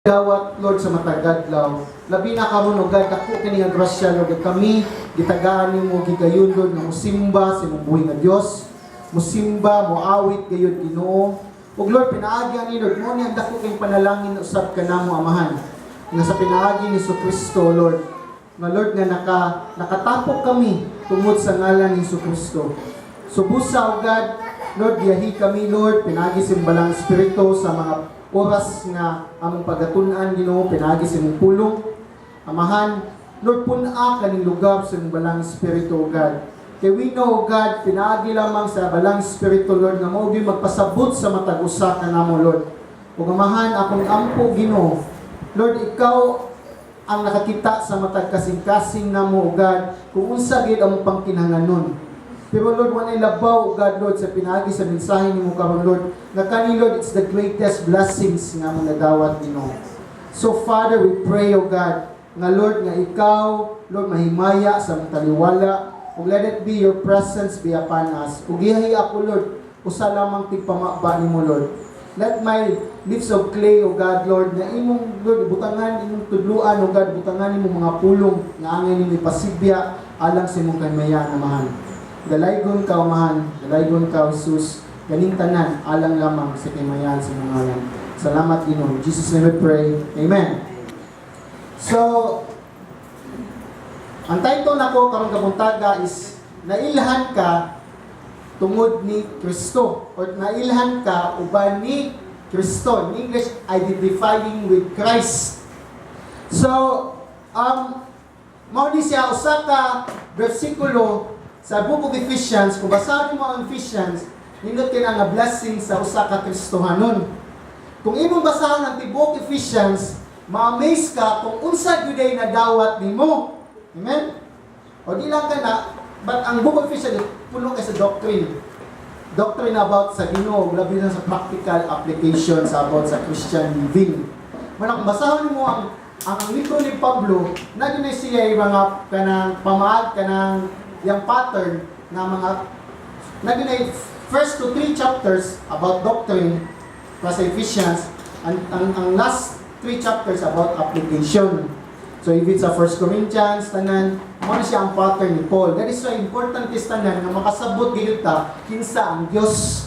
Dawat, Lord, sa matag adlaw. Labi na karon, O God, dako kini nga grasya, Lord, ug kami gitagaan nimo gigayon, Lord, nga musimba sa imong buhi nga Dios. Musimba, moawit gayud, Ginoo. Ug Lord, pinaagi ani, Lord, mo ni ang dako kay panalangin usab kanamo, Amahan. Nga sa pinaagi ni Kristo, Lord, nga Lord nga nakatapok kami tungod sa ngalan ni Kristo. Subusa, O God, Lord, giyahi kami, Lord, pinaagi sa imong Balaang Espiritu sa mga oras nga among pagatun-an, Ginoo, pinaagi sa imong pulong. Amahan, Lord, pun-a kaning lugar sa imong Balaang Espiritu, O God. Kay we know, O God, pinaagi lamang sa Balaang Espiritu, Lord, nga mao gyud magpasabot sa matag usa kanamo, Lord. Ug Amahan, akong ampo, Ginoo, Lord, ikaw ang nakakita sa matag kasing-kasing namo, O God, kung unsa gid ang pangkinahanglanon. Pero Lord, walay labaw, O God, Lord, sa pinaagi sa mensahe nimo karon, Lord, nga kani, Lord, it's the greatest blessings nga among nadawat, Ginoo. So Father, we pray, O God, nga Lord, nga ikaw, Lord, mahimaya sa among taliwala, ug let it be your presence be upon us. Ug giyahi ako, Lord, usa lamang tigpamaba nimo, Lord. Let my lips of clay, O God, Lord, na imong, Lord, butangan, imong tudluan, O God, butangan imong mga pulong nga angay nimo ipasibya alang sa imong kahimayan, Amahan. Dalaygon ka, Amahan, dalaygon ka, Jesus, kaning tanan, alang lamang sa kahimayan sa imong ngalan. Salamat, Ginoo. In Jesus' name we pray. Amen. So, ang title nako karong kabuntaga is "Nailhan ka tungod ni Kristo" or "Nailhan ka uban ni Kristo." In English, "Identifying with Christ." So, mao ni siya usa ka bersikulo sa Book of Ephesians. Kung basahin mo ang Ephesians, nindot kay nga blessing sa usa ka Kristohanon. Kung imong basahon ang tibuok Ephesians, ma-amaze ka kung unsa gyud ay nadawat nimo. Amen? O di lang ka na, but ang Book of Ephesians puno kay sa doctrine. Doctrine about sa Ginoo, labi na sa practical applications about sa Christian living. Manang kung basahon nimo ang libro ni Pablo, na gyud siya yung mga kanang pamaag, kanang yung pattern nga mga na gyud first to three chapters about doctrine plus Ephesians, ang last three chapters about application. So if it's a First Corinthians, tanan, mo na siya ang pattern ni Paul. That is why important is tanan nga makasabot gyud ta kinsa ang Dios.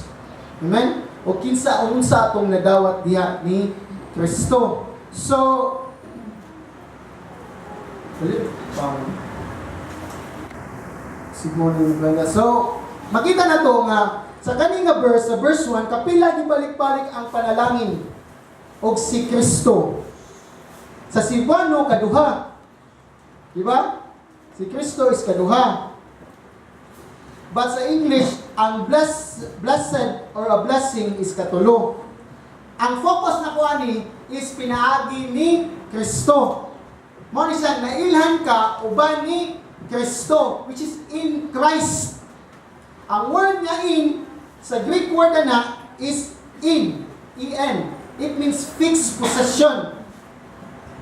Amen? O kinsa unsa atong nadawat diha ni Kristo. So, ulit, Sigmon ni. So, makita na to nga sa kani nga verse, sa verse 1, kapila gibalik-balik ang panalangin og si Kristo. Sa Cebuano, kaduha. Di ba? Si Kristo is kaduha. But sa English, ang blessed or a blessing is katulo. Ang focus na ko ani is pinaagi ni Kristo. Mo ni siya, nailhan ka uban ni Kristo, which is in Christ. Ang word nga "in", sa Greek word na is "in", E-N. It means fixed possession.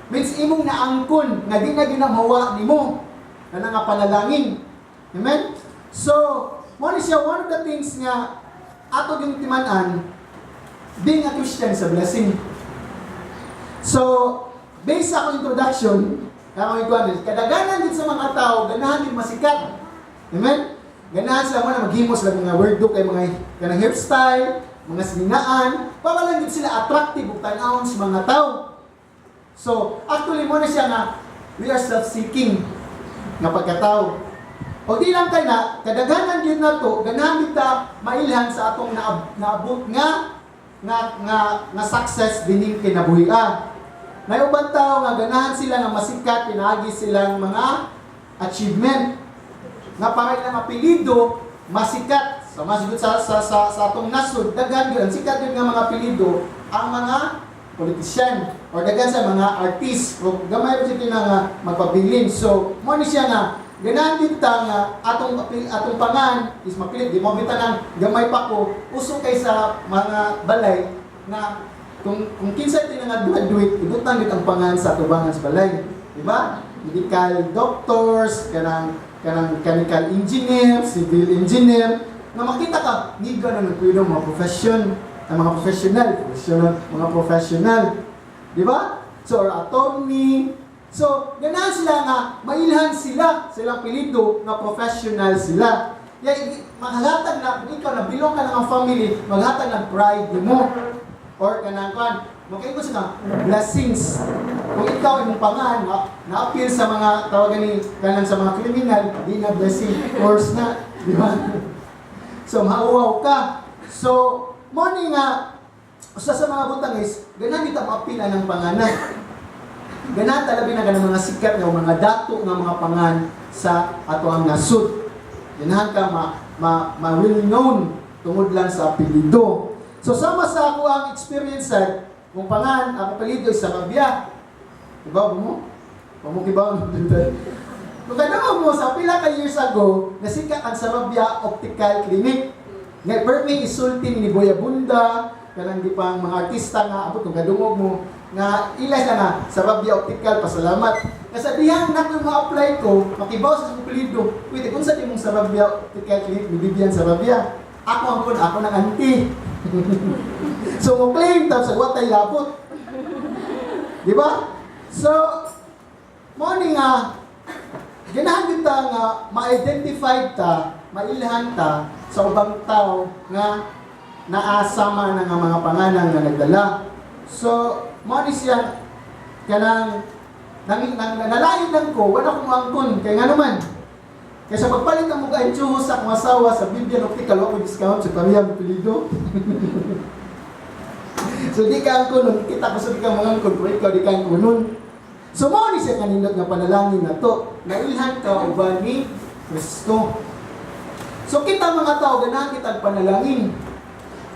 Means imong naangkon nga di na ginamawa nimo na nga panalangin. Amen? So, mo ni siya one of the things nga ato yung timan-an, being a Christian is a blessing. So, based sa akong introduction, akong ikuan, kadaghanan din sa mga tao, ganahan din masikat. Amen? Ganahan sila mo na maghimo sila mga weirdo kay mga kanang hairstyle, mga siningaan, para lang din sila attractive ug tan-awon sa mga tao. So, actually mo na siya nga we are self-seeking nga pagkatao. O di lang kay na, kadaghanan gyud nato, ganahan gyud ta mailhan sa atong naabot nga success dining kinabuhian. May uban tao nga ganahan sila nga masikat pinaagi silang mga achievement. Nga para ilang apelyido masikat. So mas sa atong nasod, daghan gyud ang sikat gyud nga mga apelyido ang mga politician or daghan sa mga artist o gamay pa sila nga magpabilin. So mo ni siya nga ganahan din ta nga atong pangan is mapilit di mo bitan gamay pa ko uso kay sa mga balay na kung kinsa ti nga graduate, ibutang gid ang pangan sa tubangan sa balay, di ba? Medical doctors, kanang mechanical engineer, civil engineer, nga makita ka niga na nagpilo mga profession, ang mga professional, professional, mga professional, di ba? So, or attorney. So, ganahan sila nga, mailhan sila sa ilang apelyido nga professional sila. Ya, maghatag na, kung ikaw na belong ka ng family, maghatag ng pride mo. Or kanang kwan, makaingon sila, blessings. Kung ikaw imong pangan, na-appeal sa mga tawagan ni kanang sa mga kriminal, di na blessing, curse na, di ba? So, mauwaw ka. So, mo ni nga, usa sa mga butang is, ganahan kita ma-appeal ang panganan. Ganahan talabi na ganang mga sikat nga mga dato nga mga pangan sa ato ang nasud. Ganahan ka ma well known tungod lang sa apelyido. So sama sa ako ang experience sa kung pangan, ako apelyido is Sarabia. Diba mo? Pamukibaw mo? Kung kadungog mo sa pila ka years ago, nasikat ang Sarabia Optical Clinic. Nga permi isulti ni Boy Abunda, kanang di pang mga artista nga abot kung kadungog mo nga ila sa nga Sarabia Optical, pasalamat. Nga sa dihang nak mo apply ko, makibaw sa apelyido. Wait, kung sa di mong Sarabia Optical Clinic ni Vivian Sarabia. Ako ang kun, ako ng auntie. So mo claim tapos sa watay labot. Di ba? So, mo ni nga ganahan kita nga ma-identify ta, mailhan ta sa ubang tao nga naasama na nga mga pangalan nga nagdala. So, mo ni siya kanang nang nalain lang ko, wala akong angkon kay nga naman. Kaya sa pagpalit ang mga anchuho sa akong asawa sa Vivian Optical, wa ko discount sa parehang apelyido. So di ka angkonon, kita ko sa di ka mga angkon, pero ikaw di ka angkonon. So mo ni siya kanindot nga panalangin na to, nailhan ka uban ni Kristo. So kita mga tao, ganahan kita panalangin.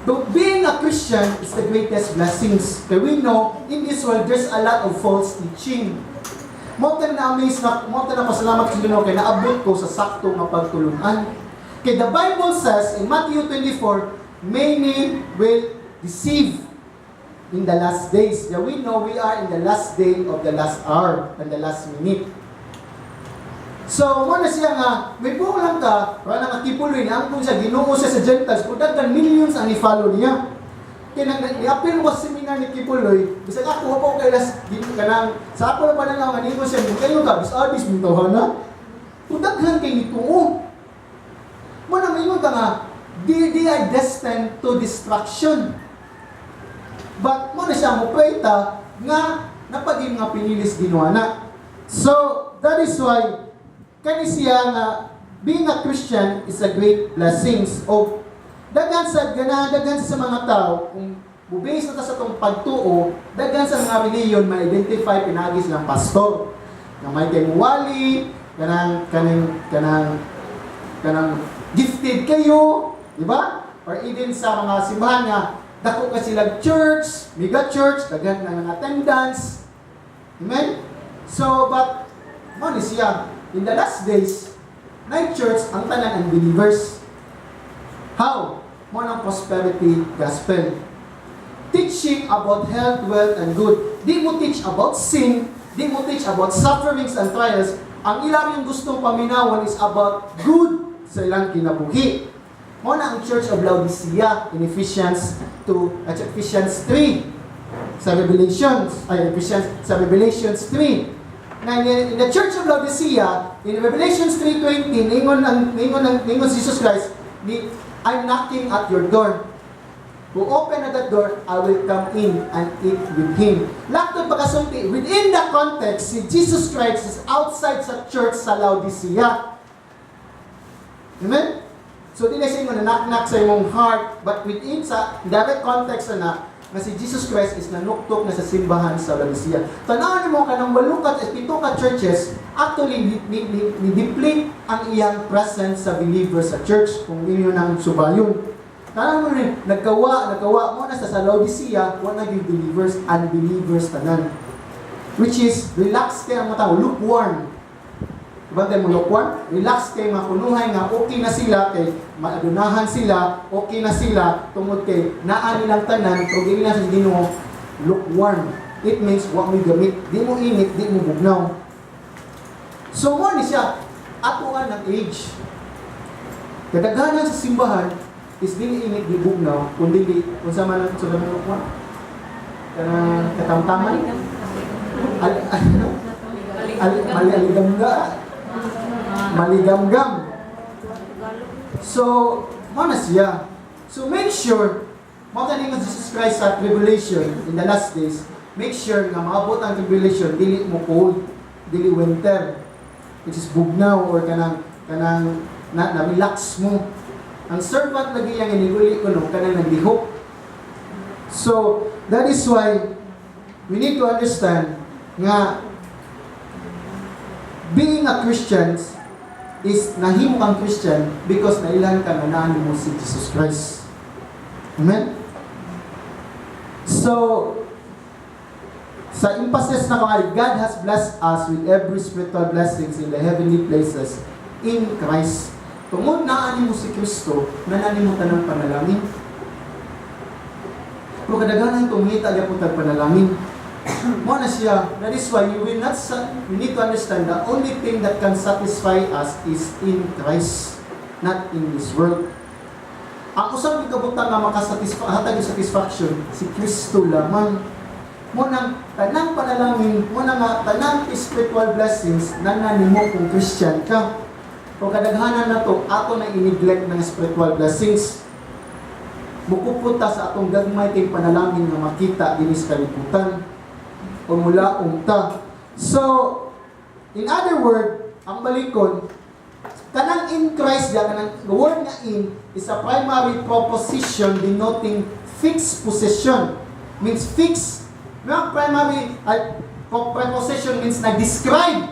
But being a Christian is the greatest blessings. Kaya we know, in this world, there's a lot of false teaching. Mo ta na amaze na, mo ta na pasalamat sa Ginoo kay naabot ko sa sakto nga pagtulunan. Kay the Bible says in Matthew 24, many will deceive in the last days. Yeah, we know we are in the last day of the last hour and the last minute. So, mo na siya nga, may buo lang ka, wala nga Quiboloy, na angkon siya, Ginoo siya sa Gentiles, kung daghan millions ang i-follow niya. Kaya nang ni-appeal mo sa seminar ni Quiboloy, bisag ako, wa pa ko kay las, kanang, sa ako lang pananaw nga ningon siya, kayo ka, bis-abis, mintaw na. Kung daghan kay nituo. Mo na maingon ka nga, they are destined to destruction. But mo na siya mo pray ta nga napagin nga pinilis Ginoo na. So, that is why kani siya nga being a Christian is a great blessings. O daghan sa ganahan, daghan sa mga tao kung bubase na ta sa tong pagtuo, daghan sa mga relihiyon ma-identify pinaagi silang pastor. Nga may kay muwali, kanang kanang kanang kanang gifted kayo, di ba? Or even sa mga simbahan nga dako ka sila church, mega church, daghan na ng attendance. Amen? So, but mo ni siya, in the last days, night church ang tanan unbelievers. How? Mo ng prosperity gospel. Teaching about health, wealth, and good. Di mo teach about sin, di mo teach about sufferings and trials. Ang ilang yung gustong paminawon is about good sa ilang kinabuhi. Mo na ang Church of Laodicea in Ephesians 2, at Ephesians 3 sa Revelations, ay Ephesians sa Revelations 3. Na in the Church of Laodicea, in Revelations 3:20, ningon si Jesus Christ, ni "I'm knocking at your door. Who open at that door, I will come in and eat with him." Laktod pagkasulti, within the context, si Jesus Christ is outside sa church sa Laodicea. Amen? So, di na siya yung knock-knock sa imong heart, but within sa direct context na nga si Jesus Christ is nanuktok na sa simbahan sa Laodicea. Tanawan mo kanang walo ka, pito ka churches, actually, ni deplete ang iyang presence sa believers sa church kung inyo nang subayon. Tanawan mo rin, nagkawa mo na sa Laodicea, wala naging believers, unbelievers tanan. Which is, relax kay ang mga tao, lukewarm. Diba tayo mo lukewarm? Relax kay mga kunuhay nga okay na sila, kay maadunahan sila, okay na sila, tungod kay naa nilang tanan, pero dili na sa Ginoo, lukewarm. It means wa mo gamit, di mo init, di mo bugnaw. So mo ni siya, atuan ng age. Kadaghanan sa simbahan is dili init, di bugnaw, kundi di unsa man ang sa lukewarm? Kanang katamtaman. Al, ano? Al, mali, aligamga. Maligamgam. So, mao na siya. So make sure, mao kani nga Jesus Christ sa tribulation in the last days, make sure nga maabot ang tribulation, dili mo cold, dili winter, which is bugnaw or kanang na relax mo. Ang servant lagi yang iniguli ko no kanang naglihok. So, that is why we need to understand nga being a Christian is nahimo kang Christian because nailhan ka nga naa mo si Jesus Christ. Amen? So, sa emphasis na kung God has blessed us with every spiritual blessings in the heavenly places in Christ. Tungod naa nimo si Kristo, naa nimo tanang panalangin. Pero kadaghanan tumita gyapon tag panalangin. Mao na siya. That is why you will not we need to understand the only thing that can satisfy us is in Christ, not in this world. Ang usang kabutang nga makasatisfa hatag og satisfaction si Kristo lamang. Mao nang tanang panalangin, mao na nga tanang spiritual blessings naa nimo kung Christian ka. Kung kadaghanan na to, ato na i-neglect ng spiritual blessings. Mukupot ta sa atong gagmay kay panalangin nga makita dinhi sa kalibutan o mulaom ta. So, in other word, ang balikon, kanang "in Christ" ya, kanang the word nga "in" is a primary preposition denoting fixed position. Means fixed. Mga primary ay, preposition means nag-describe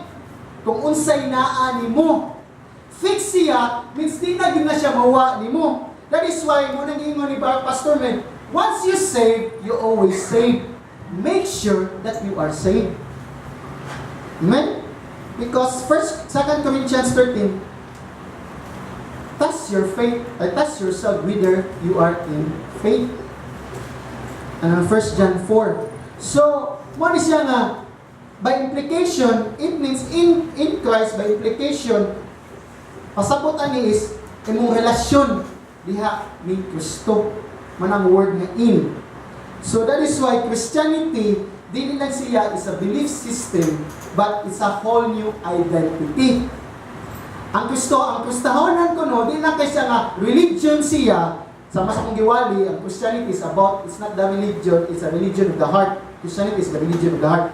kung unsay naa nimo. Fixed siya means di na gyud na siya mawa nimo. That is why mao nang giingon ni Pastor Med, once you save, you always save. Make sure that you are saved. Amen? Because first, 2 Corinthians 13, test your faith, test yourself whether you are in faith. And 1 John 4. So, mao ni siya nga, by implication, it means in Christ, by implication, pasabot ani is, imong relasyon diha ni Kristo. Manang word nga "in." So that is why Christianity, dili lang siya is a belief system, but it's a whole new identity. Ang Kristo, ang Kristohanan ko no, di lang kay siya nga religion siya, sama sa akong giwali, ang Christianity is about, it's not the religion, it's a religion of the heart. Christianity is the religion of the heart.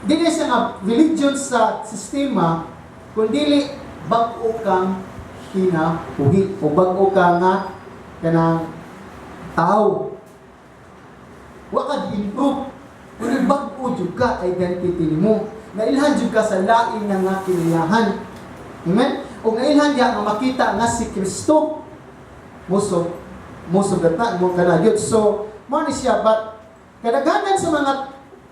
Dili siya nga religion sa sistema, kundi bag-o kang kinabuhi o bag-o ka nga kanang tao. Wa ka gi-improve. Kundi bag-o jud ka identity nimo. Nailhan jud ka sa lain na nga kinayahan. Amen? O nailhan diha nga makita nga si Kristo musugat na mo kana gyud. So, mao ni siya, but kadaghanan sa mga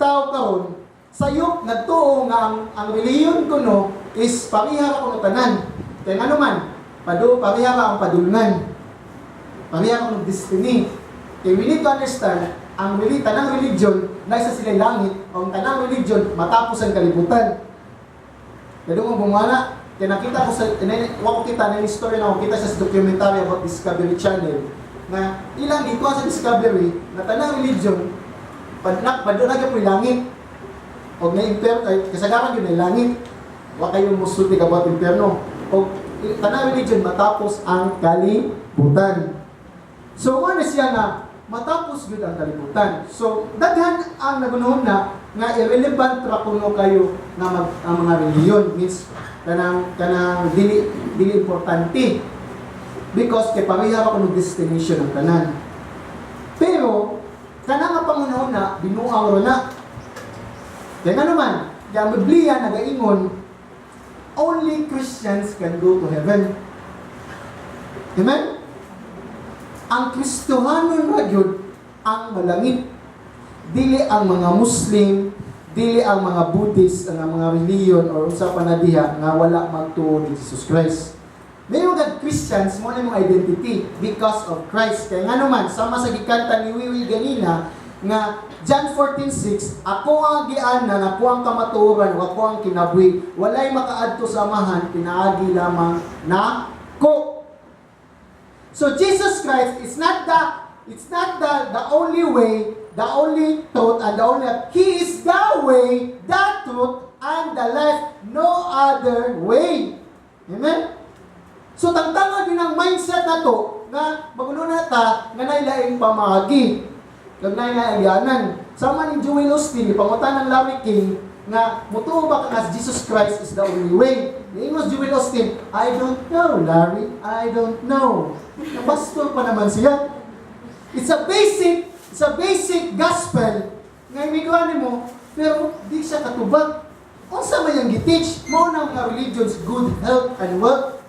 tao karon sayop nagtuo nga ang relihiyon kuno is pareha ra kuno tanan. Kay ngano man, pado pareha ra ang padulngan. Pareha kuno destiny. Kay we need to understand ang tanang religion na isa sila langit o ang tanang religion matapos ang kalibutan. Kaya doon bumana, kaya nakita ko sa, wa ko kita na story na ako kita sa documentary about Discovery Channel na ilang gikuha sa Discovery na tanang religion padnak padung na gyud langit og na imper kay kasagaran gyud na langit. Wa kayo musulti about impyerno og tanang religion matapos ang kalibutan. So mo na siya nga matapos gyud ang kalibutan. So daghan ang nagunahon na nga irrelevant ra kuno kayo nga ang mga relihiyon, means kanang dili importante because kay pareha ra kuno destination ang tanan. Pero kana nga pangunahon na binuang ro na. Kaya nga naman, kaya ang Biblia nagaingon, only Christians can go to heaven. Amen? Ang Kristohanon ra gyud ang malangit. Dili ang mga Muslim, dili ang mga Buddhist, ang mga religion or unsa pa na diha nga wala magtuo ni Jesus Christ. May mga Christians mao na imong identity because of Christ. Kaya nga naman, sama sa gikanta ni Wiwi ganina nga John 14:6, "Ako ang agianan, ako ang kamatuoran, ako ang kinabuhi. Walay makaadto sa Amahan pinaagi lamang nako." So Jesus Christ is not the it's not the only way, the only truth, and the only. He is the way, maagi. Kag naay nga agyanan. Sama ni Joel Osteen, gipangutan ng Larry King nga mutuo ba ka nga si Jesus Christ is the only way? Niingon si Joel Osteen, "I don't know, Larry, I don't know." Na pastor pa naman siya. It's a basic gospel nga imiguan nimo, pero di siya katubag. Unsa may ang gi-teach? Mao na nga religions, good health and wealth.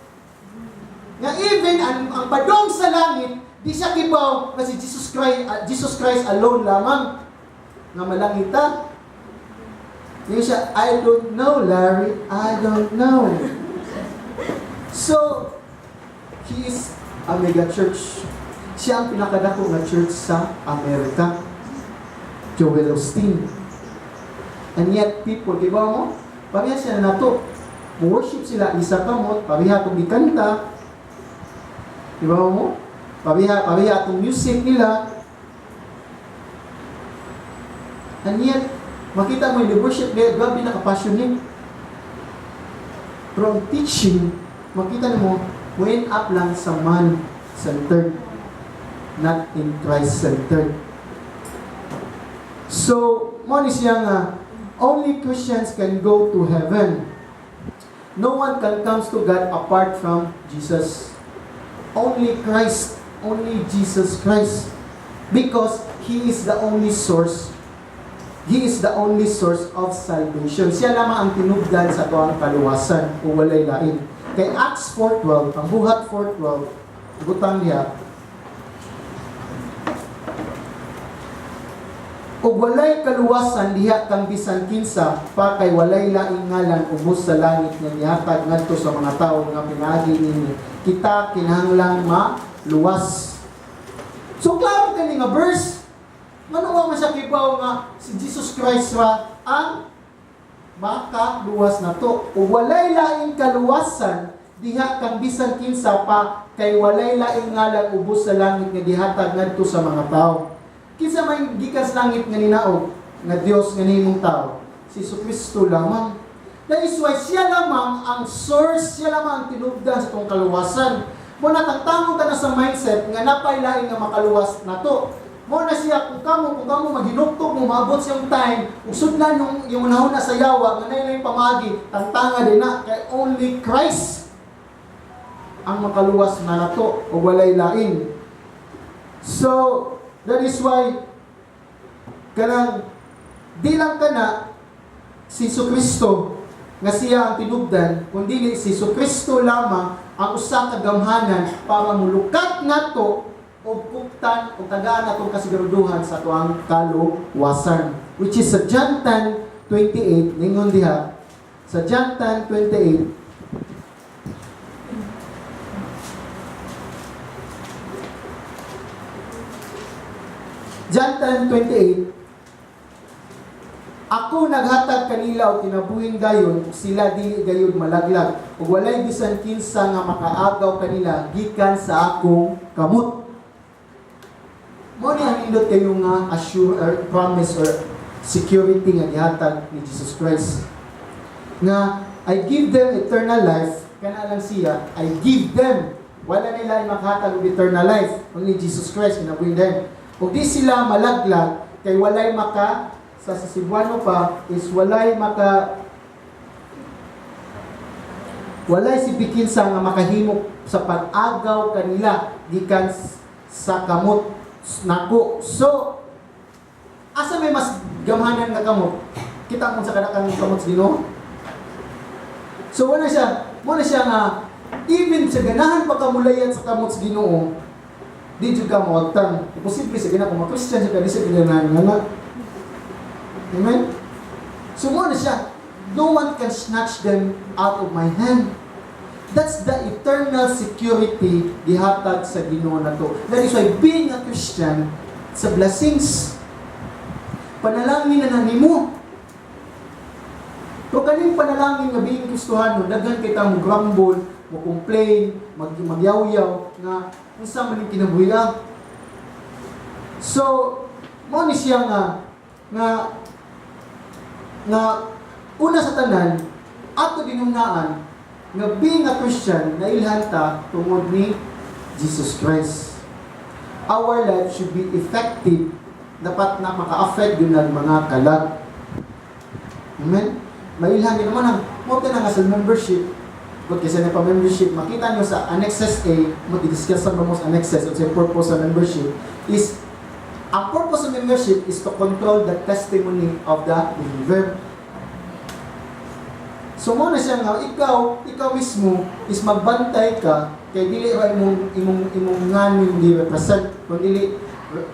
Nga even ang padong sa langit, di siya kibaw nga si Jesus Christ alone lamang nga malangita. Di siya, "I don't know, Larry, I don't know." So, he is a mega church. Siya ang pinakadako nga church sa Amerika. Joel Osteen. And yet, people, di ba mo? Pareha siya nato. Mo-worship sila isa kamot, pareha atong gikanta. Di ba mo? Pareha atong music nila. And yet, makita mo yung worship nila, grabe naka-passionate. Pero ang teaching, makita mo, went up lang sa man-centered, not in Christ-centered. So, mo ni siya nga, only Christians can go to heaven. No one can comes to God apart from Jesus. Only Christ, only Jesus Christ. Because He is the only source. He is the only source of salvation. Siya lamang ang tinubdan sa atuang kaluwasan o walay lain. Kay Acts 4:12, ang Buhat 4:12, butang niya, ug walay kaluwasan diha kang bisan kinsa pa kay walay laing ngalan ubos sa langit nga gihatag ngadto sa mga tawo nga pinaagi niini kita kinahanglang maluwas. So klaro kani nga verse. Ngano wa man siya kibaw nga si Jesus Christ ra ang makaluwas nato? Ug walay laing kaluwasan diha kang bisan kinsa pa kay walay laing ngalan ubos sa langit nga gihatag ngadto sa mga tawo. Kinsa may gikan sa langit nga ninaog nga Dios nga nahimong tao? Si Kristo lamang. That is why siya lamang ang source, siya lamang ang tinubdan sa atong kaluwasan. Mo na tangtangon ta na sa mindset nga napay lain nga makaluwas nato. Mo na siya kung kamo maghinuktok mo maabot siyang time ug sudlan yung unahon na sa yawa nga naay pamagi, tangtanga din na kay only Christ ang makaluwas na nato ug walay lain. So, that is why kanang di lang kana si Kristo nga siya ang tinubdan, kundi si Kristo lamang ang usa ka gamhanan para mulukat nato og kuptan o tagaan atong kasiguraduhan sa atuang kaluwasan, which is sa John 10:28. Ningon diha sa John 10:28, John 10:28, "Ako naghatag kanila og kinabuhing dayon ug sila dili gayud malaglag ug walay bisan kinsa nga makaagaw kanila gikan sa akong kamot." Mo ni ang nindot kayo nga assure or promise or security nga gihatag ni Jesus Christ. Nga I give them eternal life, kana lang siya, I give them. Wala nila makahatag og eternal life, only Jesus Christ kinabuhing dayon. Ug di sila malaglag kay walay maka sa Cebuano pa is walay si bikinsa nga makahimo sa pag-agaw kanila gikan sa kamot nako. So asa may mas gamhanan nga kamot? Kita mo sa kadakang kamot sa Ginoo. So wala siya, mo na siya nga even sa ganahan pa kamulayat sa kamot sa Ginoo, di jud ka mawagtang. Imposible sa gina kung ma-Christian siya ka di sa ginahan nga na. Amen? So mo na siya, no one can snatch them out of my hand. That's the eternal security gihatag sa Ginoo nato. That is why being a Christian, sa blessings. Panalangin na nimo. Pero kaning panalangin nga being Kristohano, daghan kita mo grumble, mo complain, magyawyaw nga unsa man ning kinabuhi ah. So, mo ni siya nga una sa tanan ato dinungaan nga being a Christian nailhan ta tungod ni Jesus Christ. Our life should be effective. Dapat na maka-affect yun ng mga kalag. Amen? Mailhan din naman ang mo na nga sa membership. Kung kasi na pa membership, makita nyo sa Annexes A, mo discuss sa mo sa annexes o sa purpose sa membership is ang purpose of membership is to control the testimony of the believer. So mo na siya nga ikaw mismo is magbantay ka kay dili ra imong nganing di represent kun dili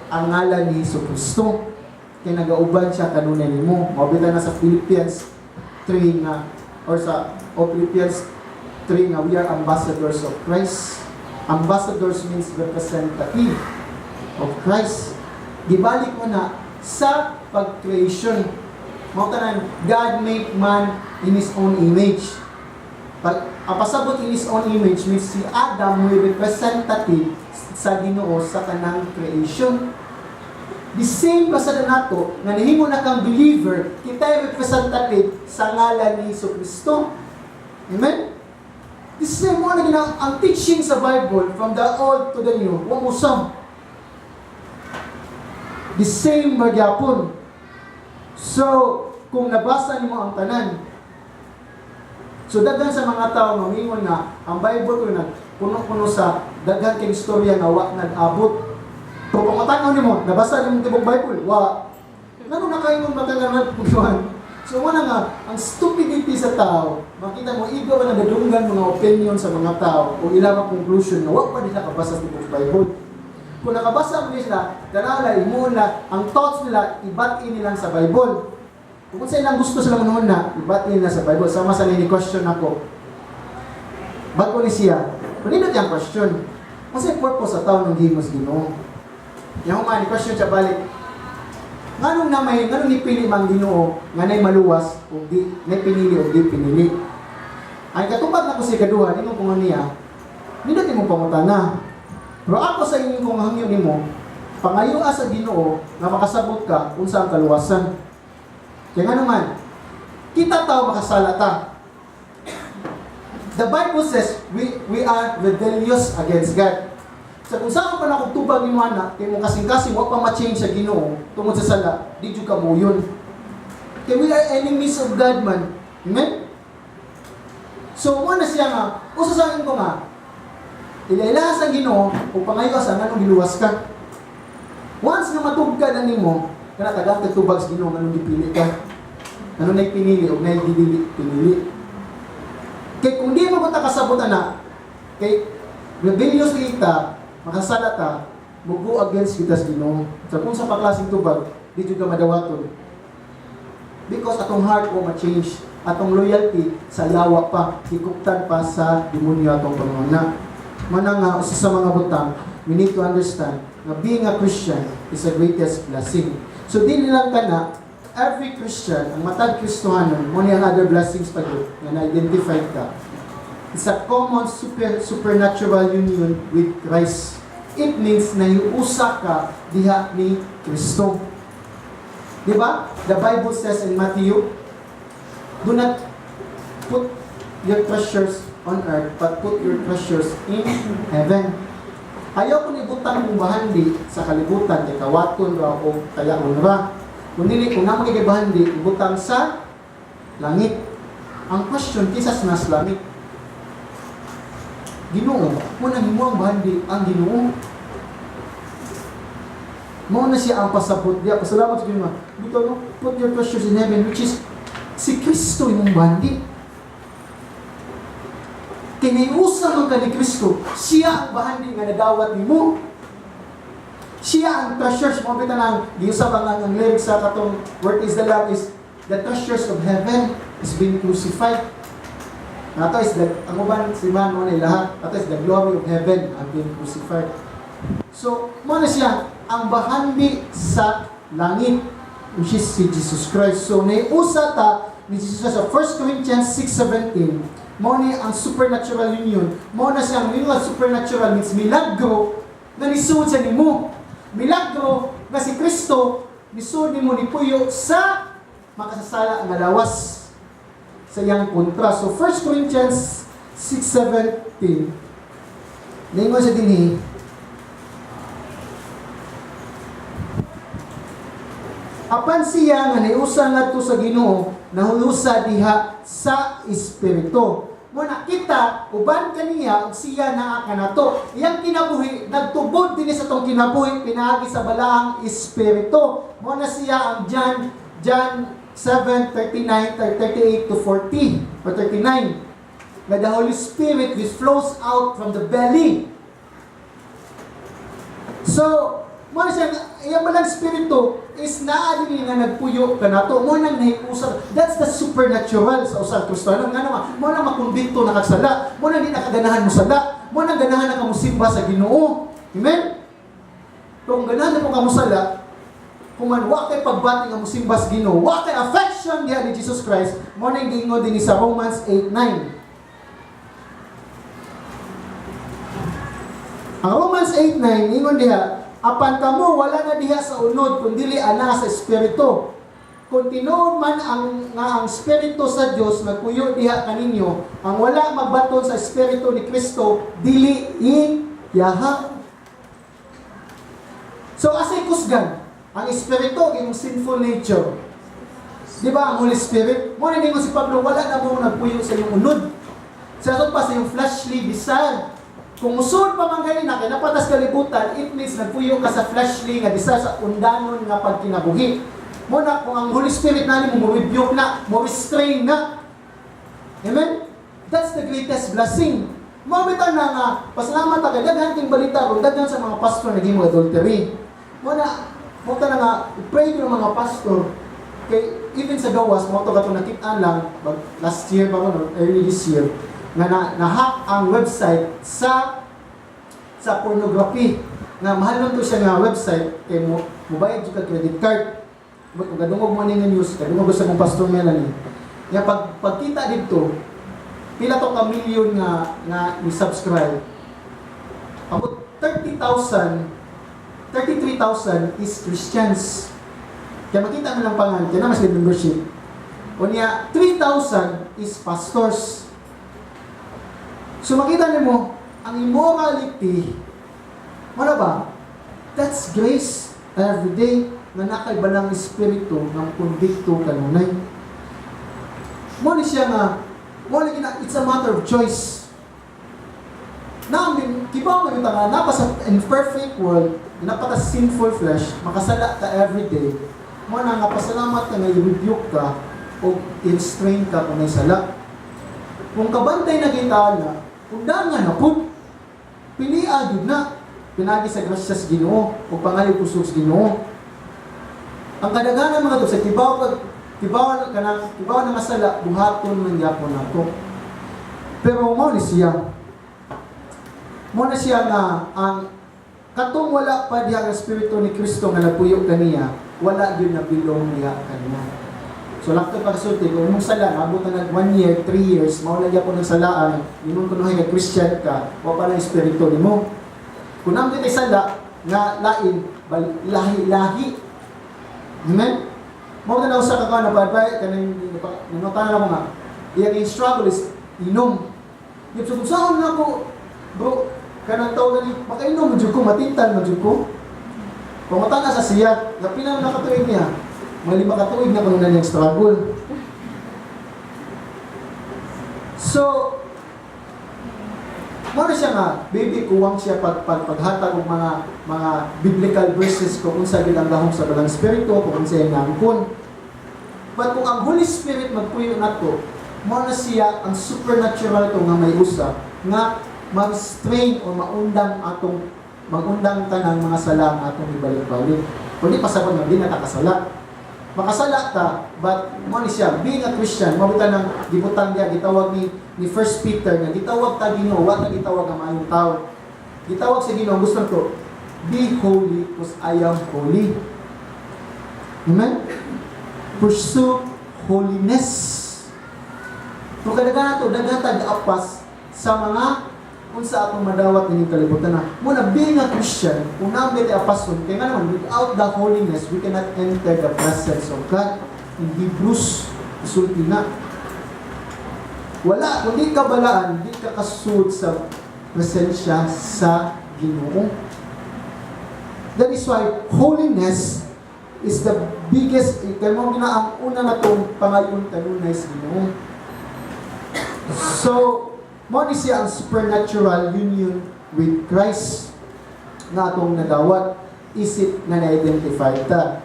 ang ngalan ni Hesus Kristo kay nagauban siya kanunay nimo. Mao na sa Philippians 3 nga or sa o Philippians 3 nga we are ambassadors of Christ. Ambassadors means representative of Christ. Gibalik mo na sa pag-creation. Mao tanan, God made man in His own image. Pag ang pasabot "in His own image" means si Adam may representative sa Ginoo sa kanang creation. The same ba sa nato nga nahimo na kang believer, kita ay representative sa ngalan ni Hesus Kristo. Amen? The same mo na gina ang teaching sa Bible from the Old to the New, wa mo sam. The same magyapon. So, kung nabasa nimo ang tanan, so daghan sa mga tao nga mingon nga ang Bible ko nag puno-puno sa daghan kay istorya nga wa nag-abot. Pero kung matan nimo, nabasa nimo tibok Bible, wa. Ngano nakaingon matagal na punuan? So mo na nga ang stupidity sa tao, makita mo igo na nadunggan mga opinion sa mga tao o ilang mga conclusion nga wa pa nila kabasa sa tibok Bible. Kung nakabasa mo nila, tanaw imo na ang thoughts nila ibat-in nilang sa Bible. Kung sa ilang gusto sila manuhon na, ibat-in nila sa Bible. Sama sa nini question ako. Bago ni siya, kanino tiyang question? Kasi purpose sa tao ng gihimo sa Ginoo. Yang man, question siya balik. Nganong na may, nganong nipili man Ginoo nga nay maluwas ug di nay pinili ug di pinili? Ay katubag na ko sa ikaduha, ningon ko nga niya, nindot imong pangutana. Pero ako sa inyong kung hangyo nimo, pangayoa sa Ginoo nga makasabot ka unsa ang kaluwasan. Kaya nga naman, kita tao makasala ta. The Bible says we are rebellious against God. Sa kung saan pa na kung tubag ni ana, kay mo kasing-kasing wa pa ma-change sa Ginoo tungod sa sala, di jud ka moyon. Kay we are enemies of God man. Amen? So mo na siya nga, usa sa akin ko nga, ilailaha sa Ginoo ug pangayo sa nganong giluwas ka. Once nga matugkad na nimo, kana tagang tubag sa Ginoo nganong gipili ka. Nganong nay pinili ug nay gidili pinili. Kay kung di mo ta kasabot ana, kay rebellious kita, makasala ta, mugo against kita sa Ginoo. Sa kung sa paklaseng tubag, di jud ka madawaton. Because atong heart mo ma-change, atong loyalty sa yawa pa, hikuptan pa sa demonyo atong panguna. Mana nga, usa sa mga butang, we need to understand na being a Christian is the greatest blessing. So, di lang kana, every Christian, ang matag Kristohanon, mo ni ang other blessings pa gyud, nga na-identify ka. It's a common supernatural union with Christ. It means na usa ka diha ni Kristo. Di ba? The Bible says in Matthew, "Do not put your treasures on earth, but put your treasures in heaven." Ayaw ko ibutang mong bahandi sa kalibutan, kay kawaton ra o kayaon ra. Kung dili, kung naa kay bahandi, ibutang sa langit. Ang question, kisas nas langit? Ginoo, mo nang himo ang bahandi ang Ginoo. Mao na siya ang pasabot diya. Pasalamat sa Ginoo. Dito no, put your treasures in heaven, which is si Kristo imong bahandi. Kay naiusa man ka ni Kristo, siya ang bahandi nga nadawat nimo. Siya ang treasures mo bitaw nang giusab ang lyrics sa katong "Worth Is the Lamb" is the treasures of heaven is being crucified. Ato is the ang uban si man mo na lahat. Ato is the glory of heaven have been crucified. So, mo na siya ang bahandi sa langit, which is si Jesus Christ. So, naiusa ta ni Jesus sa 1 Corinthians 6:17, mo ni ang supernatural union. Mo na siyang yung supernatural means milagro na nisuod sa nimo. Milagro nga si Kristo nisuod nimo, nipuyo sa makasasala nga lawas sa iyang kontra. So 1 Corinthians 6:17, ningon sa dinhi, Apan siya nga niusa ngadto sa Ginoo, nahiusa diha sa Espiritu. Mo na kita uban kaniya ug siya naa kanato. Iyang kinabuhi nagtubod dinhi sa atong kinabuhi pinaagi sa Balaang Espiritu. Mo na siya ang John 7:39, 38 to 40 or 39 na the Holy Spirit which flows out from the belly. So, mo na siya, iyang Balang Espiritu is naa din nga nagpuyo kanato. Mo nang nahiusa. That's the supernatural sa usa ka Kristiyano. Nga naman, mo nang makumbikto na kagsala. Mo nang di nakaganahan mo sala. Mo nang ganahan na kamusimba sa Ginoo. Amen? Pero kung ganahan na mo kamusala, kung man wa kay pagbati nga musimba sa Ginoo, wa kay affection diha ni Jesus Christ, mo nang giingon din sa Romans 8:9. Ang Romans 8:9 ingon diha, "Apan kamo wala na diha sa unod kundili ana sa Espiritu. Kung tinuod man ang nga ang Espiritu sa Dios nagpuyo diha kaninyo, ang wala magbaton sa Espiritu ni Kristo dili iyaha." So asay kusgan ang Espiritu imong sinful nature? Di ba ang Holy Spirit? Mo na ningon si Pablo, wala na mo nagpuyo sa iyong unod. Sa ato pa sa iyong fleshly desire. Kung musud pa man gani na kay napatas kalibutan, it means nagpuyo ka sa fleshly nga desire, sa undanon nga pagkinabuhi. Mo na kung ang Holy Spirit na nimo mo rebuke na, mo restrain na. Amen? That's the greatest blessing. Mo bitaw na nga pasalamat ta kay daghan king balita kung daghan sa mga pastor naghimo adultery. Mo na mo ta na nga pray ko ng mga pastor kay even sa gawas mo to kato nakit-an lang last year ba no, early this year nga na, na-hack ang website sa pornography nga mahal to siya nga website kay mo mubayad jud ka credit card. But kung kadungog mo ni nga news, kadungog sa mong Pastor Melanie nga pag pagkita didto, pila to ka million nga nga ni-subscribe, about 30,000, 33,000 is Christians. Kaya makita mo lang pangan, kaya na mas membership. Unya, 3,000 is pastors. So makita nimo ang immorality, wala ba? That's grace every day nga nakay Balang Espiritu nga kondikto kanunay. Mo ni siya nga, mo ni gina, it's a matter of choice. Na kibaw man nga napa sa imperfect world, napa ta sinful flesh, makasala ta every day. Mo na nga pasalamat ka nga i-rebuke ka o i-restrain ka kung may sala. Kung kabantay na kita na, undangan na pud. Pilia gyud na pinagi sa grasya sa Ginoo o pangayo kusog sa Ginoo. Ang kadaghanan mga to sa kibaw kag kibaw kanang kibaw na masala, buhaton man gyapon nato. Pero mo ni siya. Mo na siya nga ang katong wala pa diha ang Espiritu ni Kristo nga nagpuyo kaniya, wala gyud na bilong diha kaniya. So laktod pagsulti, kung imong sala, naabot na nag 1 year, 3 years, mao na gyapon ang salaan, imong kunuhay nga Christian ka, wa pa lang Espiritu nimo. Kung naman kita'y sala, nga lain, lahi-lahi. Amen? Mao na usa ka ka napadpay, kanang nangutana na ko nga, iyang struggle is inom. Yung so, kung saan na ako, bro, kanang tawag gani, makainom man jud ko, matintal man jud ko. Pangutana sa siya, nga pila na katuig niya, mga 5 ka tuig na kuno na niyang struggle. So, mo na siya nga, baby, kuwang siya pag paghatag og mga biblical verses kung unsa gid ang gahom sa Balang Espiritu, kung unsa yung nangkon. But kung ang Holy Spirit magpuyo nato, mo na siya ang supernatural to nga may usa nga ma-restrain o maundang atong magundang tanang mga sala nga atong ibalik-balik. Kung di pasabot nga di na ta kasala. Makasala ta, but mo ni siya, being a Christian, mo bitaw nang gibutang diya, gitawag ni First Peter nga gitawag ta Ginoo, wa ta gitawag ang maayong tao. Gitawag sa Ginoo, gusto to, "Be holy because I am holy." Amen? Pursue holiness. Kung kadaghan nato, daghan tag apas sa mga unsa atong madawat ining kalibutan na. Muna, being a Christian, kung namin ti apason, kaya nga naman, without the holiness, we cannot enter the presence of God. In Hebrews, isulti na. Wala, kung di ka balaan, di ka kasud sa presensya sa Ginoo. That is why holiness is the biggest, kay mao gina ang una natong pangayon kanunay sa Ginoo. So, mao ni siya ang supernatural union with Christ nga atong nadawat isip nga na-identify ta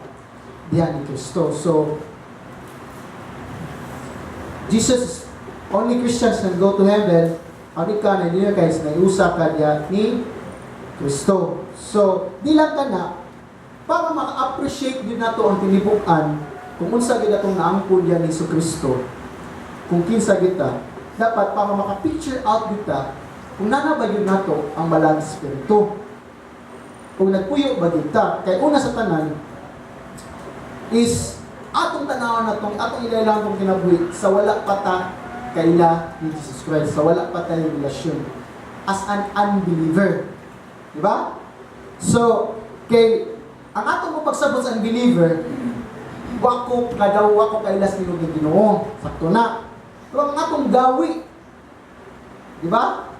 diha ni Kristo. So, Jesus, only Christians can go to heaven. Ang ika na hindi na kay naiusa ka diha ni Kristo. So, di lang ka na, para maka-appreciate din nato ang tinibuk-an kung unsa gid atong naangkon diha ni Kristo, kung kinsa kita, dapat para maka-picture out kita kung nana ba yun nato ang Balaang Espiritu. Kung nagpuyo ba kita, kay una sa tanan is atong tanawon natong atong ilaylang tong kinabuhi sa wala pa ta kaila ni Jesus Christ, sa wala pa tayo relasyon as an unbeliever. Di ba? So, kay ang atong pagsabot sa unbeliever, wako kadaw wako kaila sa tinuod nga Ginoo. Sakto na. Pero ang atong gawi, di ba?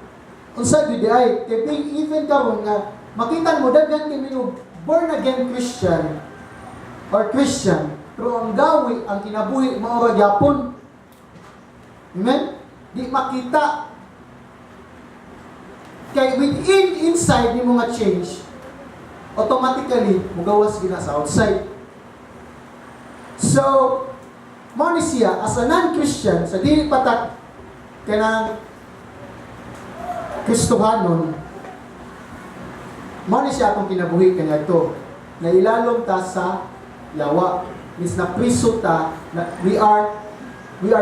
Unsa gyud ay kay being even karon nga makita mo daghan kay minugo born again Christian or Christian, pero ang gawi, ang kinabuhi, mao ra gyapon. Amen? Di makita. Kay within, inside ni mga change, automatically, mugawas gina sa outside. So, mao ni siya, as a non-Christian, sa dili pa ta kanang Kristohanon, mao ni siya atong kinabuhi kaniadto. Nailalom ta sa yawa. Means na priso ta, na we are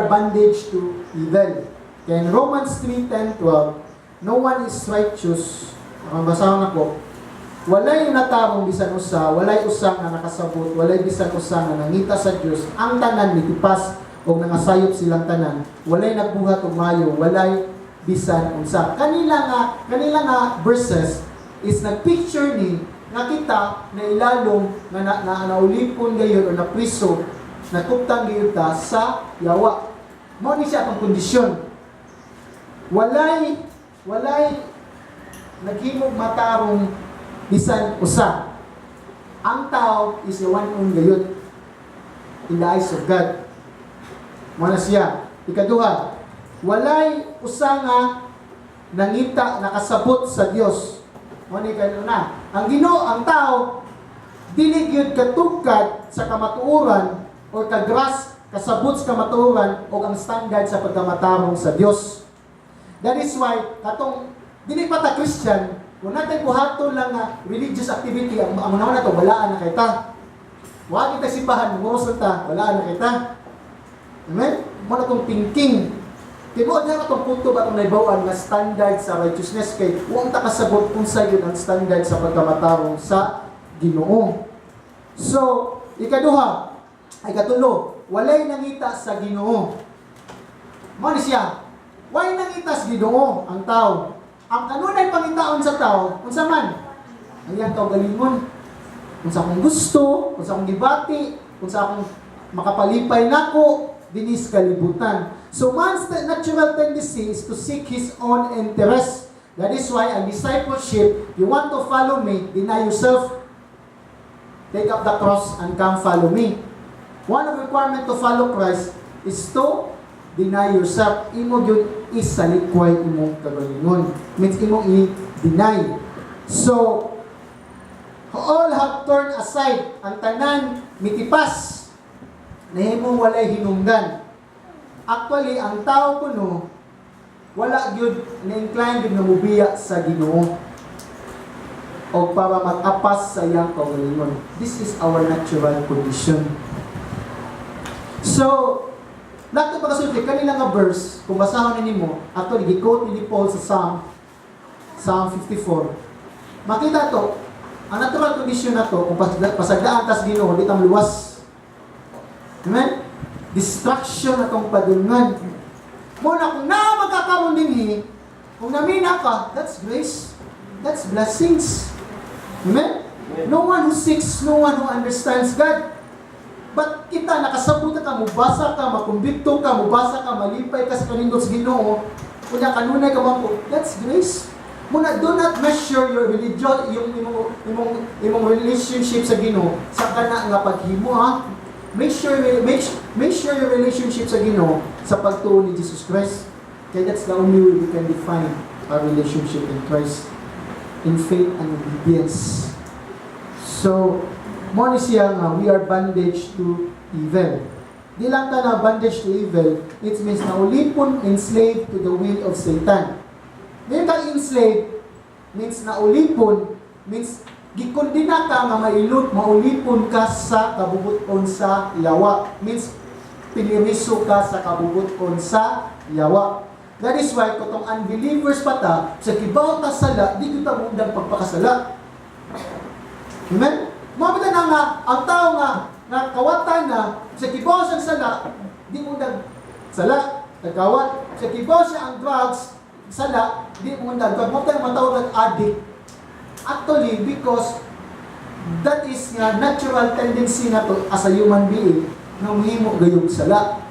bandaged to evil. Kaya in Romans 3, 10, 12, "No one is righteous," ang basahon nako, "Walay natarong bisan usa, walay usa nga nakasabot, walay bisan usa nga nangita sa Dios. Ang tanan mitipas og nangasayop silang tanan. Walay nagbuhat og maayo, walay bisan unsa." Kanila nga verses is nagpicture ni nga kita na ilalom nga na naulipon gayon o napriso, natuptang gayon ta sa yawa. Mao ni siya atong kondisyon. Walay naghimog matarong bisan usa. Ang tao is yawanon gayud in the eyes of God. Mao na siya. Ikaduha, walay usa nga nangita nakasabot sa Dios. Mao ni na. Ang Ginoo, ang tao dili gyud katugkad sa kamatuoran or kagras kasabot sa kamatuoran o ang standard sa pagkamatarong sa Dios. That is why katong dili pa ta Christian, kung natay buhaton lang nga religious activity, ang unahon nato, balaan na kay ta. Wa kita simbahan, muros ta, balaan na kay ta. Amen? Mao na tong thinking. Tinuod nga atong punto ba itong naibawan nga standard sa righteousness kay huwag ta kasabot kung sa yun ang standard sa pagkamatarong sa Ginoo. So, ikaduha, ay katulo, walay nangita sa Ginoo. Mao ni siya. Walay nangita sa Ginoo ang tao. Ang kanunay pangitaon sa tao, unsa man? Ang iyang kaugalingon. Unsa akong gusto, unsa akong gibati, unsa akong makapalipay nako dinis kalibutan. So man's natural tendency is to seek his own interest. That is why ang discipleship, you want to follow me, deny yourself, take up the cross and come follow me. One of the requirement to follow Christ is to deny yourself. Imo yun isalikway imong kagalingon. Means imong i-deny. So, all have turned aside. Ang tanan mitipas. Nahimong walay hinungdan. Actually, ang tao kuno wala gyud na-incline gyud nga mubiya sa Ginoo o para mag-apas sa iyang kaugalingon. This is our natural condition. So, lahat ng pagkasulti, kanila nga verse, kung basahon na nimo, actually, gi-quote ni Paul sa Psalm 54. Makita to, ang natural condition na to, kung pasagdaan tas Ginoo, di ta luwas. Amen? Destruction na tong padulngan. Mo na kung naa magkakaroon dinhi, kung namina ka, that's grace. That's blessings. Amen? No one who seeks, no one who understands God. But kita, nakasabot ka, mubasa ka, makumbikto ka, mubasa ka, malipay ka sa kanindot sa Ginoo, kunya kanunay ka man po, that's grace. Muna, do not measure your religion, yung imong relationship sa Ginoo sa kana nga paghimo, ha. Make sure your relationship sa Ginoo sa pagtuo ni Jesus Christ. Kaya that's the only way we can define our relationship in Christ, in faith and obedience. So, mo ni siya nga we are bondage to evil. Di lang ta na bondage to evil, it means na ulipon, enslaved to the will of Satan. Ngayon ka enslaved means na ulipon, means gikondena ka nga mailot, maulipon ka sa kabubuton sa yawa. Means piniriso ka sa kabubuton sa yawa. That is why katong unbelievers pa ta, sa kibaw ta sala, di kita mundang pagpakasala. Amen? Mao na nga ang tao nga nga kawatan na sa kibaw sa sala, di mo sala, nagkawat. Sa kibaw siya ang drugs, sala, di mo nag. Mao tayo matawag ng addict. Actually, because that is nga natural tendency na to as a human being nga mohimo gayong sala.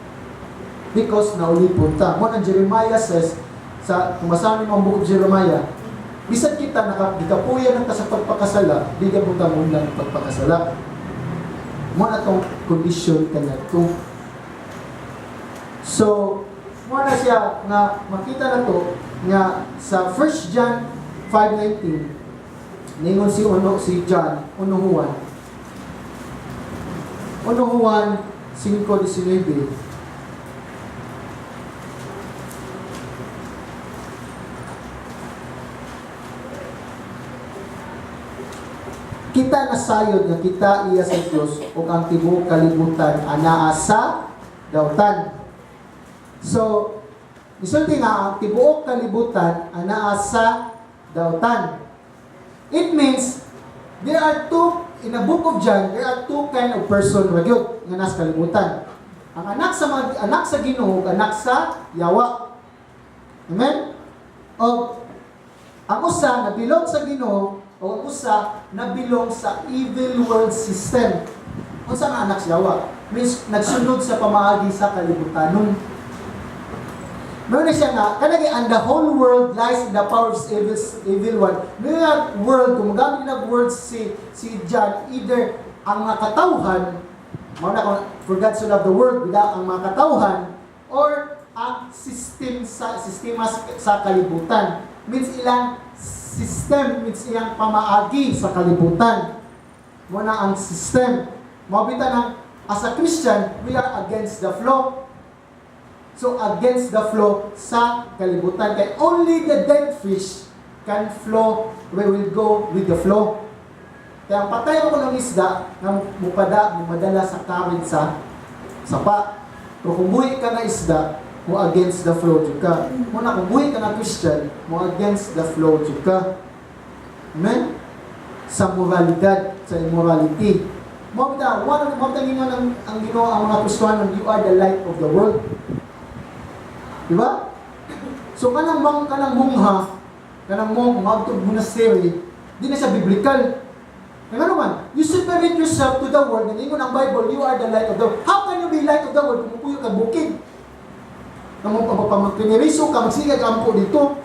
Because naulipon ta. Mo nang Jeremiah says, sa kung basahin mo ang Book of Jeremiah, bisan kita naka gikapuyan ng ta sa pagpakasala, di ka mo ta lang pagpakasala. Mo na tong condition kanya to. So, mo na siya nga makita na to nga sa 1 John 5:19, ningon si uno si John, 1 Juan 1 Juan 5:19, "Kita nasayod nga kita iya sa Dios ug ang tibuok kalibutan anaa sa dautan." So, isulti nga ang tibuok kalibutan anaa sa dautan. It means there are two in the Book of John, there are two kind of person ra gyud nga nasa kalibutan. Ang anak sa mga, anak sa Ginoo ug anak sa yawa. Amen? O ang usa na belong sa Ginoo o ang usa na belong sa evil world system. Unsa nga anak sa yawa? Means nagsunod sa pamaagi sa kalibutanon. Meron na siya nga, kanagi, "And the whole world lies in the power of evil one." Meron nga world, kung magamit na word si John, either ang mga katawhan, mao na kung "For God so loved the world," without ang mga katawhan, or ang system sa sistema sa kalibutan. Means ilang system, means iyang pamaagi sa kalibutan. Mo na ang system. Mao bitaw ng as a Christian, we are against the flow. So against the flow sa kalibutan. Kay only the dead fish can flow, we will go with the flow. Kaya ang patay mo ng isda, nga mupada, mumadala sa current sa sapa. Pero kung buhi ka nga isda, mo against the flow jud ka. Mo na kung buhi ka nga Christian, mo against the flow jud ka. Amen? Sa moralidad, sa immorality. Mo bitaw, one of the mo bitaw ang Ginoo ang mga Kristiyano, you are the light of the world. Di ba? So kanang mungha, kanang mong magtug monastery, di na siya biblical. Kaya ano man, you separate yourself to the world, and ingon ang Bible, you are the light of the world. How can you be light of the world kung mupuyo ka bukid? Kung pagpiniriso ka, magsiga ka ampo dito,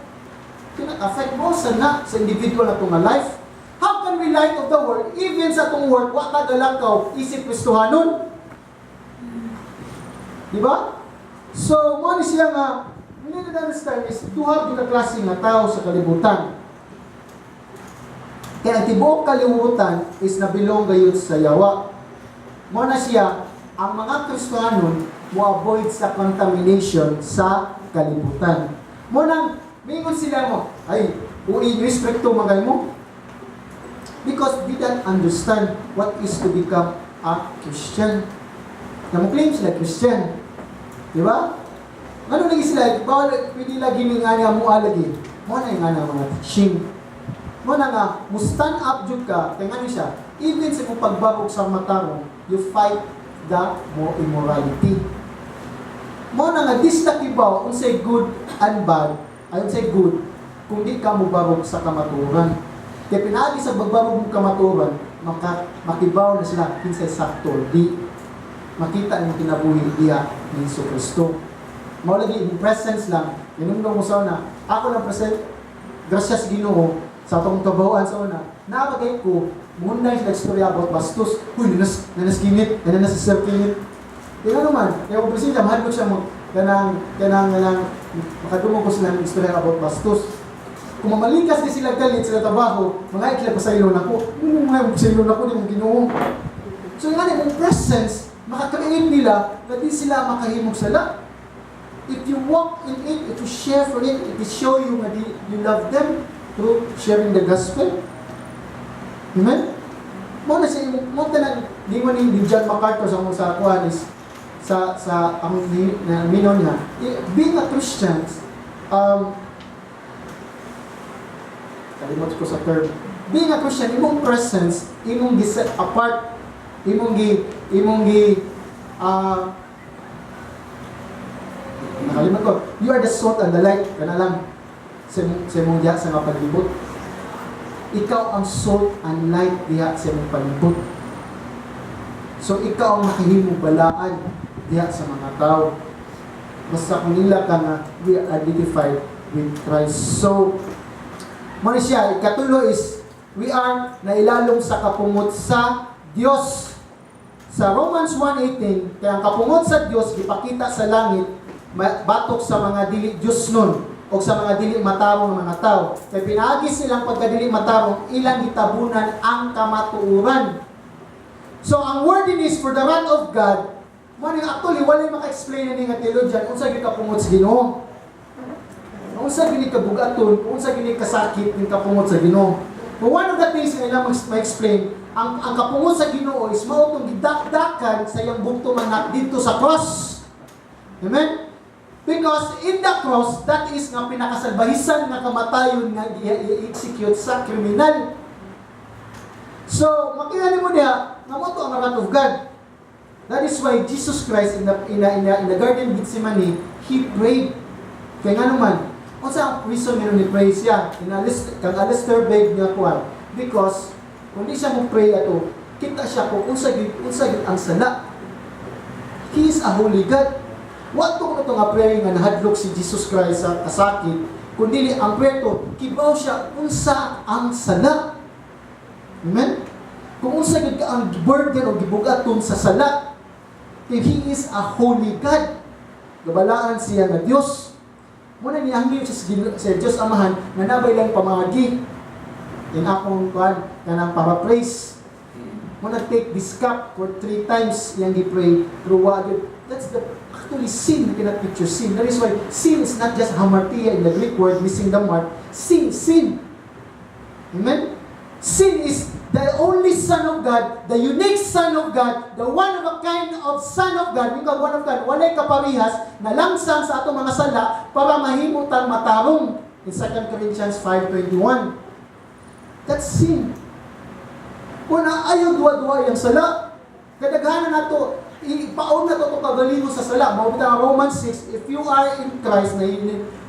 cannot affect mo sa na, sa individual na nga life. How can we light of the world, even sa atong work, wa ka galakaw, isip Kristohanon? Di ba? So, mo ni siya nga, we need to understand is, duha gyud ka klase nga tao sa kalibutan. Kaya ang tibuok kalibutan is nabilong gayud sa yawa. Mo na siya, ang mga Kristohanon mo avoid sa contamination sa kalibutan. Mo nang mingon sila mo, "Ay, ui nyo, stricto magay mo." Because they don't understand what is to become a Christian. Na mo claim sila Christian. Di ba? Ano lagi sila, bawal, pwede lagi ni nga niya mo lagi. Mo na yung nga na mga teaching. Mo na nga, mo stand up jud ka, kaya nga siya, even sa mong pagbarog sa matarong, you fight the mo immorality. Mo na nga, dis na kibaw, unsay good and bad, ay unsay good, kung di ka mobarog sa kamaturan. Kaya pinaagi sa pagbarog mo kamaturan, makibaw na sila kinsay sakto, di makita ang kinabuhi diha ni Hesus Kristo. Mao lagi imong presence lang, inumdum mo sa una, ako lang present, Grasya sa Ginoo sa atong trabahoan sa una, naabagay ko, muna sila istorya about bastos. "Uy, nanas, nanas kinit, nanas si Sir Kinit." Kaya naman, kaya kung sila, mahal ko siya mo, kanang, kanang, kanang, makadungog ko sila ng istorya about bastos. Kung mamalikas ni sila galit sila trabaho, mga ikla pasaylo na ko. Mga pasaylo na ko, di mong Ginoo. So nga imong presence, makakreate nila na di sila makahimog sala. If you walk in it, if you share for it, it will show you nga di, you love them through sharing the gospel. Amen? Mo na siya imong mo tanan di mo ni John MacArthur sa mong sa kuan is sa ang ni, na minon niya. Being a Christian, kalimot ko sa term. Being a Christian, imong presence, imong gi set apart, imong gi nakalimot ko. You are the salt and the light, kana lang sa imong diha sa nga palibot. Ikaw ang salt and light diha sa imong palibot. So ikaw ang makahimong balaan diha sa mga tao. Basta kung nila ka nga we are identified with Christ. So, mo ni siya, ikatulo is we are nailalom sa kapungot sa Dios. Sa Romans 1:18, kaya ang kapungot sa Dios gipakita sa langit batok sa mga dili Dios nun o sa mga dili matarong nga mga tao. Kay pinaagi silang pagkadili matarong, ilang gitabunan ang kamatuoran. So ang wording is for the wrath of God, mo ni actually walay maka-explain ni nga theologian unsa gyud kapungot sa Ginoo. Unsa gyud ni kabugaton, unsa gyud ni kasakit ning kapungot sa Ginoo. But one of the things nga ilang ma-explain, ang kapungot sa Ginoo is mao tong gidakdakan sa iyang bugtong anak dito sa cross. Amen? Because in the cross, that is nga pinakasalbahisan nga kamatayon nga i-execute sa kriminal. So, makita nimo diha, nga mo to ang wrath of God. That is why Jesus Christ in the Garden of Gethsemane, He prayed. Kaya nga naman, unsa ang reason nga ni pray siya? In Alistair, kang Alistair Begg nga kuan. Because kung di siya mo pray ato, kita siya kung unsa gyud ang sala. He is a holy God. Wa to to nga prayer nga nahadlok si Jesus Christ sa kasakit, kundi ang prayer to, kibaw siya unsa ang sala. Amen? Kung unsa gyud ka ang burden o gibugaton sa sala. Kay He is a holy God. Gabalaan siya nga Dios. Muna niangyo siya sa Dios Amahan nga nabay lang pamagi. In akong kuan kanang paraphrase. Muna take this cup for three times iyang gi-pray through wa gyud. That's the actually sin. You cannot picture sin. That is why sin is not just hamartia in the Greek word, missing the mark. Sin, sin. Amen? Sin is the only Son of God, the unique Son of God, the one of a kind of Son of God, yung one of God, walay kaparihas, na langsang sa atong mga sala para mahimo tang matarong. In 2 Corinthians 5:21. That's sin. Una, ayaw duwa-duwa yung sala. Kadaghanan nato, ipaon na to itong kagalingon sa sala. Mao ang Romans 6, if you are in Christ, na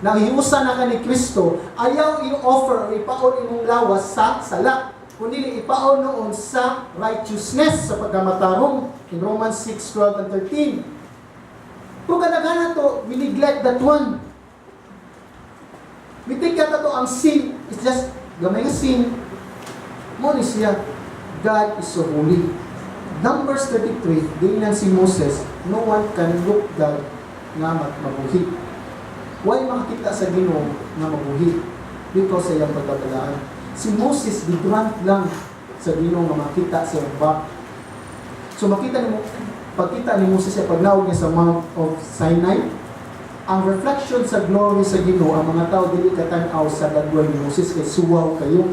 nahiusan na ka ni Kristo, ayaw i-offer o ipaon imong lawas sa sala. Kundi ipaon noon sa righteousness, sa pagkamatarong. In Romans 6, 12 and 13. Kung kadaghanan to, we neglect that one. We think that to ang sin is just gamay nga sin. Mo ni siya, God is so holy. Numbers 33, dingnan si Moses, "No one can look God nga mabuhi." Why makakita sa Ginoo nga mabuhi? Because sa iyang pagkabalaan. Si Moses, gigrant lang sa Ginoo nga makita sa iyang back. So makita nimo, pagkita ni Moses sa paglaog niya sa Mount of Sinai, ang reflection sa glory sa Ginoo, ang mga tao dili katan-aw sa dagway ni Moses kay suwaw kayo.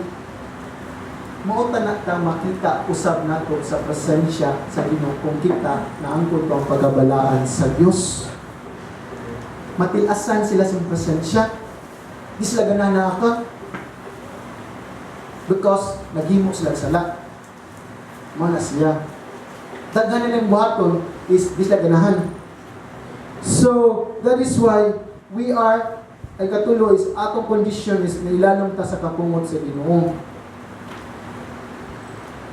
Mao na ta makita usab nato sa presensya sa Ginoo kung kita naangkon to ang pagabalaan sa Dios. Matilasan sila sa presensya. Di sila ganahan na because naghimo sila sala. Mao na siya. Daghan na buhaton is di sila ganahan. So, that is why we are, ay katulo is, atong condition is nailalom ta sa kapungot sa Ginoo.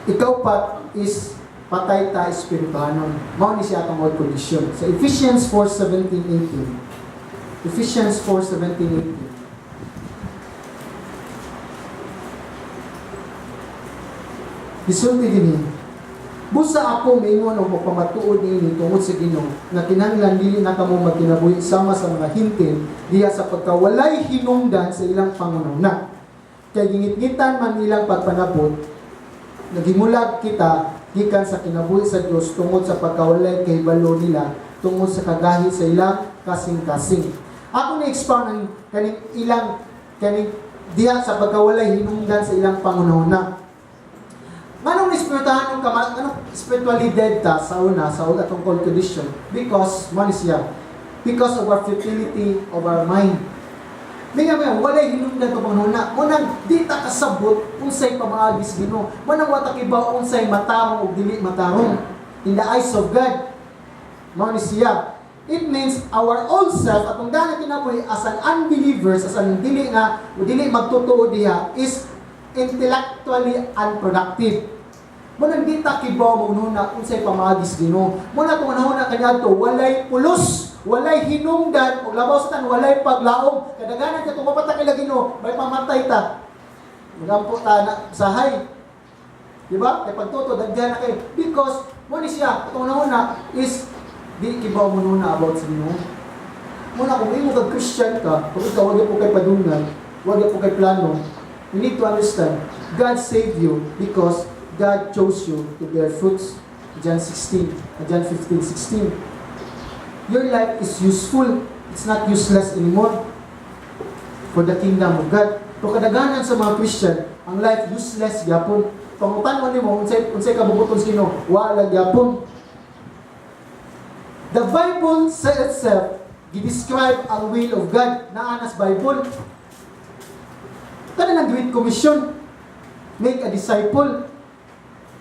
Ikaupat is patay ta espirituhanon. Mao ni siya atong old condition. Sa Ephesians 4:17-18. Ephesians 4:17-18. Gisulti dinhi, "Busa ako miingon og magpamatuod niini tungod sa Ginoo nga kinahanglan dili na kamo magkinabuhi sama sa mga Hentil diha sa pagkawalay hinungdan sa ilang panghunahuna. Kay gingitngitan man ilang pagpanabot, naghimulag kita gikan sa kinabuhi sa Dios tungod sa pagkawalay kahibalo nila tungod sa kagahi sa ilang kasing-kasing." Ako ni expound ang kaning ilang kaning diha sa pagkawalay hinungdan sa ilang panghunahuna. Nganong espirituhanon ka, nganong spiritually dead ta sa una, sa una atong cold condition? Because, mao ni siya, because of our futility of our mind. Mga mga, walay hinungdan to panghuna. Munang di ta kasabot unsay pamaagi sa Ginoo. Munang wa ta kibaw unsay matarong ug dili matarong in the eyes of God. Mao ni siya. It means our old self, atong daan kinabuhi as an unbelievers, as an dili nga, o dili magtotoo diha, is intellectually unproductive. Munang di ta kibaw maghunahuna unsay pamaagi sa Ginoo. Muna kung hunahuna kaniadto walay pulos, walay hinungdan, ug labaw sa tanan walay paglaom. Kadaghanan kay kung mapata kay Ginoo, may pamatay ta. Magampo ta na sahay. Di ba? Kay pagtuto daghan na kay because mo ni siya atong hunahuna is di kibaw mo nuna about sa Ginoo. Muna kung imo kag Christian ka, kung ikaw wag po kay padungan, wag po kay plano, you need to understand, God saved you because God chose you to bear fruits. John 16, John 15, 16. Your life is useful. It's not useless anymore for the kingdom of God. Pero kadaghanan sa mga Christian, ang life useless gyapon. Pangutan-on nimo unsay kabubuton sa Ginoo, wala gyapon. The Bible sa itself gi-describe ang will of God naa na sa Bible. Kana ng Great Commission, make a disciple.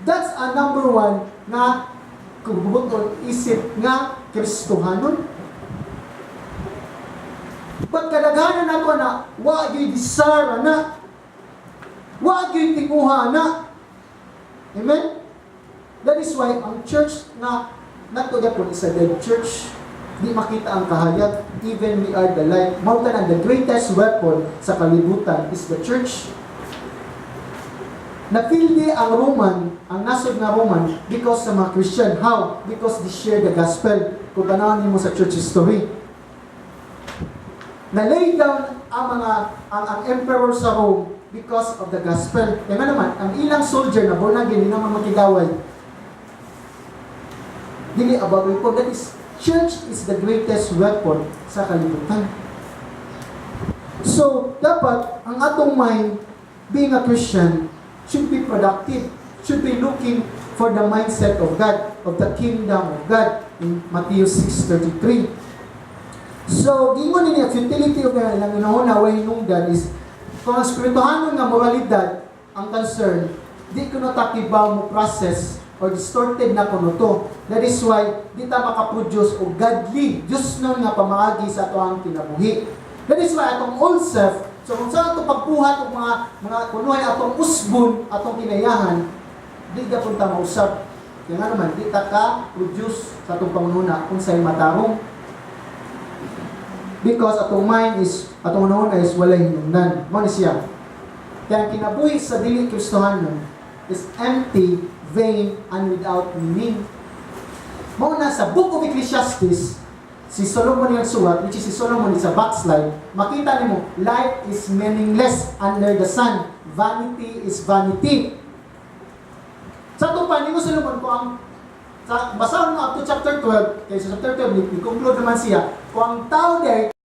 That's a number one nga kabubuton isip nga Kristohanon. But kadaghanan nato na wa gyud desire na, wa gyud tinguha na. Amen? That is why ang church nga nato gyapon is a dead church. Di makita ang kahayag, even we are the light. Mao tanan, the greatest weapon sa kalibutan is the church. Napildi ang Roman, ang nasod nga Roman, because sa mga Christian. How? Because they share the gospel. Kung tanawin nimo sa church history. Na-lay down ang emperor sa Rome because of the gospel. Kaya nga naman, ang ilang soldier na born again, di naman makigaway. Dili about weapon. That is, church is the greatest weapon sa kalibutan. So, dapat, ang atong mind, being a Christian, should be productive, should be looking for the mindset of God, of the kingdom of God, in Matthew 6:33. So, gingon niya, futility of the ilang hunahuna, way hinungdan is, kung ang espirituhanon nga moralidad ang concern, di ko na takibaw mo process or distorted na kuno to. That is why, di ta makaproduce og godly, Diyos nun nga pamaagi sa atoang kinabuhi. That is why atong old self, so kung saan ato pagbuhat og mga kunuhay atong usbon, atong kinayahan, di gapon ta mausab. Kaya nga naman, di ta ka produce sa atong panghunahuna kung sa'y matarong. Because atong mind is, atong hunahuna is walay hinungdan. Mao ni siya. Kaya ang kinabuhi sa dili Kristohanon is empty, vain, and without meaning. Mao na sa Book of Ecclesiastes, si Solomon yung suwat, which is si Solomon is a backslide, makita nimo, life is meaningless under the sun. Vanity is vanity. Sa itong pa, ni Solomon, kung ang sa basahon mo up to chapter 12, kay sa chapter 12, ni conclude naman siya, kung ang tao day